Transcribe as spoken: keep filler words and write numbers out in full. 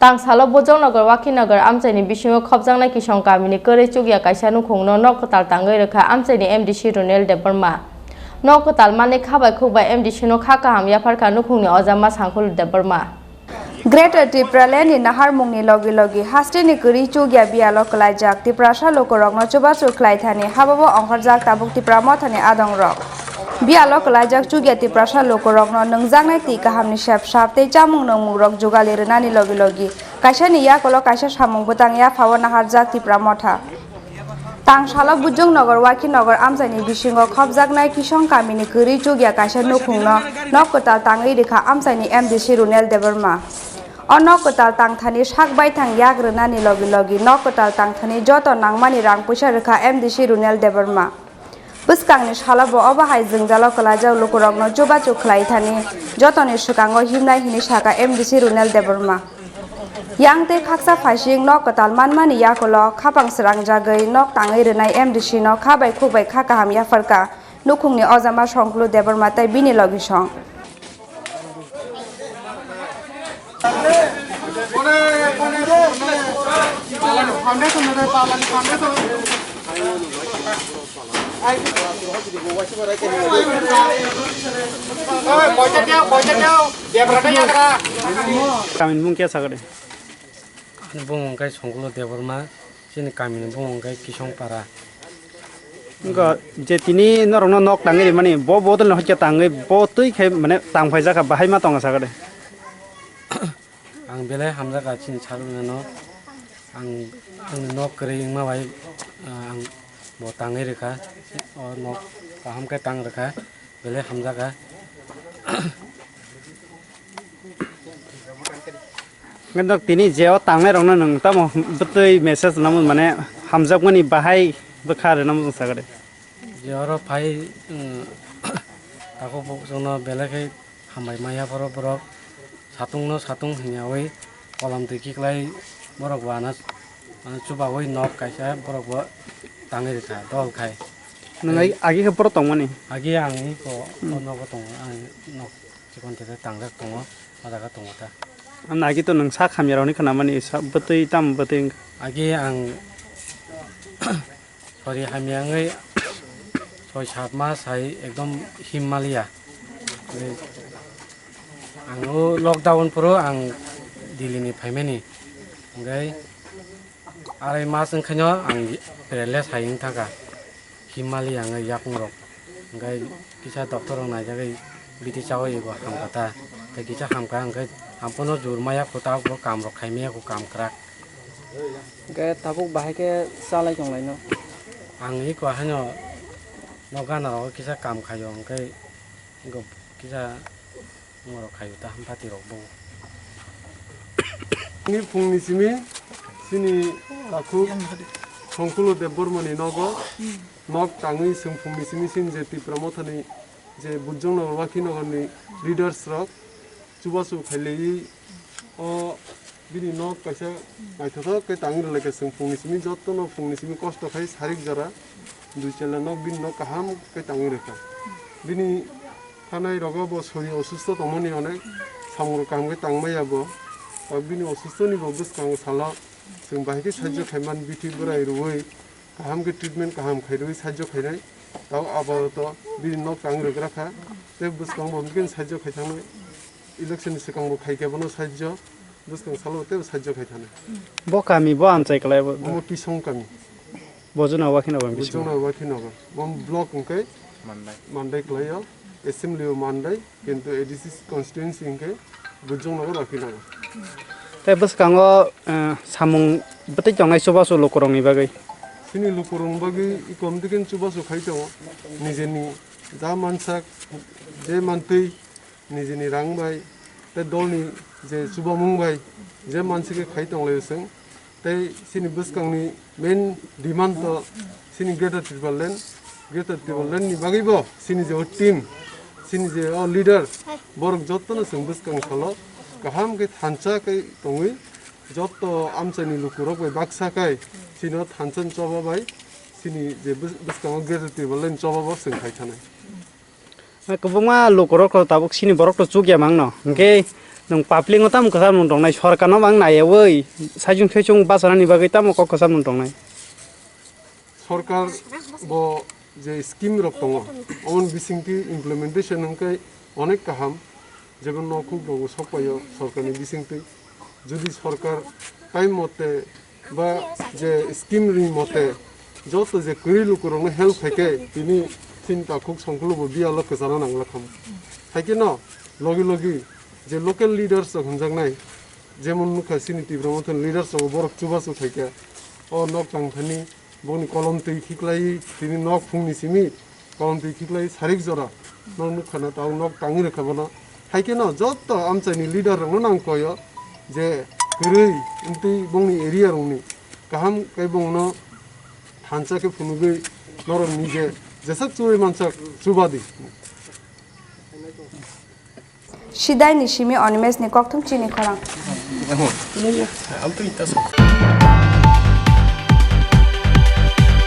Tang salo Bujongnagar Wakhinagar amchaini bisingo khopjaknai Kisong kamini kwrwi chukya kaisa nukhungno nok kwtal tangwi rwkha amchaini M D C Runel Debbarma. Nok kwtal manwi kha bai khuk bai M D C no kha kaham yapharkha nukhungni ojama Sangkulu Debbarma. Greater Tipraland ni naharmungni logi logi hasteni kwrwi chukya biyalo kwlaijak Tiprasa lukurokno chubachu khlaithani hababo ongkhorjak tabuk Tipra Mothani adongrok. Biyalo kwlaijak chukya Tiprasa lukurokno nwngjaknai twi kahamni sep sap tei chamung nungmungrok jugali rwnani logi logi kaisani yakulo kaisa samung bwtang yaphao naharjak Tipra Motha. Tang salo Bujongnagar Wakhinagar amchaini bisingo khopjaknai Kisong kamini kwrwi chukya kaisa nukhungno nok kwtal tangwi rwkha amchaini M D C Runel Debbarma. O nok kwtal tangthani sak baithang yak rwnani logi logi nok kwtal tangthani joto nangmani rang puisa rwkha M D C Runel Debbarma. Bwskangni salo bo obo hai jwngjalo kwlaijak lukurokno chubachu khlaithani jotoni swkango himnai hwnwi sakha M D C Runel Debbarma. Yang tei khaksa phaising nok kwtal manmani yakulo khapang srangjagwi nok tangwi rwnai M D C no kha bai khuk bai kha kaham yapharkha nukhungni ojama Songkulu Debbarma tei bini logisong. Kamini mung khe sakha de? Ani bumung khe Songkulu Debbarma, chini kamini bumung khe Kisongpara. Wngkha je tini norokno nok tangwi rimani, bo bodolni hokhe tangwi bo twi khe mane tang phaijak kha, bahai ma tongo sakha de? Ang belai hamjakha chini salnano, ang, angni nok kwrwi wngma bai, ah, ang bo tangwi rwkha, o nok kaham khe tang rwkha. Belai hamjakha. Hwnkhe tini je o tangnai rokno nwng tamo bwtwi message rwna mano, mane hamjakmani bahai bwkha rwna mano sakha de. Je oro phai, um, takhuk bukhukno belai khe hambai maya phoro borok. Satungno satung hwnyawi kolam twi kiklai borok bo ano, ano chubawi nok kaisa borok bo tangwi rwkha dol khai. Nwng agi, agi khe borok tongmani? Agi ang iko Hmm. o nogo tongo, ang nok chikon tete tangjak tongo, o jaga tongo ta. Ang agi to nwng sak hamya rokni khnamani, sa bwtwi tamo bwtwi wngkha? Agi ang Sori hamya wngwi soi sat mas hai ekdom him maliya. Ang o lockdown phuru ang Delhi ni phaimani. Hwnkhe arai mas wngkhaino ang paralysis hai wng thangkha. Him maliya wngwi yakung rok. Hwnkhe kisa doctor rok naijagwi biti chawi ego hamkha ta. Tei kisa hamkha hwnkhe amphuno jur maya kho ta bo kam rok khai maya kho kam kwrak. Hwnkhe tabuk bahai khe chalai tonglaino? Ang iko haino nok gana rogo kisa kam khaio, hwnkhe iko kisa norok khaio ta hampati rok bo. Ni phungni simi chini takhuk Songkulo Debbarma ni nogo nok tangwi chwng phungni simi chini je Tipra Mothani je Bujongnagar Wakhinagar ni leaders rok chubachu khailaiwi o bini nok kaisa naithothok khe tangwi rwlaikha. Chwng phungni simi jotono phungni simi kosto khai sarik jora dui chela nok bini nok kaham khe tangwi rwkha. Bini thanai rogo bo sori osusto tongmani onek samung rok kaham khe tangmaya bo. O bini osusto ni bo bwskango salo chwng bahai khe sahajyo khaiman bithi bwrai rwui kaham khe treatment kaham khairwi sahajyo khainai. Tao apato bini nok tang rwgra kha. Tei bwskango bo hwnkheno sahajyo khai thangnai. Election ni swkang bo khai khe bono sahajyo. Bwskang salo tei sahajyo khai thangnai. Bo kami bo amchai kwlai bo. Omo Kisong kami. Bo jona Wakhinagar bisingo. Bo jona Wakhinagar. Bo block hwnkhe Mandai. Mandai kwlaio. Assembly o Mandai. Kintu A D C constituency hwnkhe Bujongnagar, Wakhinagar. Tei bwskango, eh, samung bwtwi tongnai chubachu lukurokni bagwi? Chini lukurokni bagwi ikomtwi khe chubachu khai tongo. Nijeni ja mansak, je mantwi, nijeni rang bai, tei dolni je chubamung bai, je mansi khe khai tonglaio chwng. Tei chini bwskangni main demand to chini Greater Tipraland, Greater Tipraland ni bagwi bo chini je o team, chini je o leader, borok jotono chwng bwskang salo kaham khe thansa khe tongwi, joto amchaini lukurok bai baksa khai chini o thansa ni choba bai chini je bwskango Greater Tipraland ni choba bo chwng khai thanai. Kwbangma lukurok rok tabuk chini borok rok chukya mangno. Hwnkhe Nwng public no tamo kwcham nwng tongnai, sorkar no bang naiyawi saichung saichung bachanani bagwi tamo kok kwcham nwng tongnai. Sorkar bo je scheme rok tongo, omoni bisingtwi implementation hwnkhe onek kaham, jebo nokhuk rogo sokpaio sorkarni bisingtwi. Jodi sorkar time mote ba je scheme ri mote joto je kwrwi lukurokno help khaikhe tini chini takhuk songkhulu bo biyalo kwchana nanglakham. Haikhe no logi logi je local leaders rok hwnjaknai, jemon nukha chini Tipra Mothani leaders rok borok chubachu khaikhe o nok tangthani boni kolom twi khiklai tini nok phungni simi kolom twi khiklai sarik jora nok nukha na tao nok tangwi rwkha bono. Haikhe no joto amchaini leader rokno nangkoyo je kwrwi wngtwi bongni area rokni kaham khe bongno thansa khe phunugwi norok nije jesak chuwi mansak chubadi. Sidai ni simi Animesh ni kokthum chini khorang.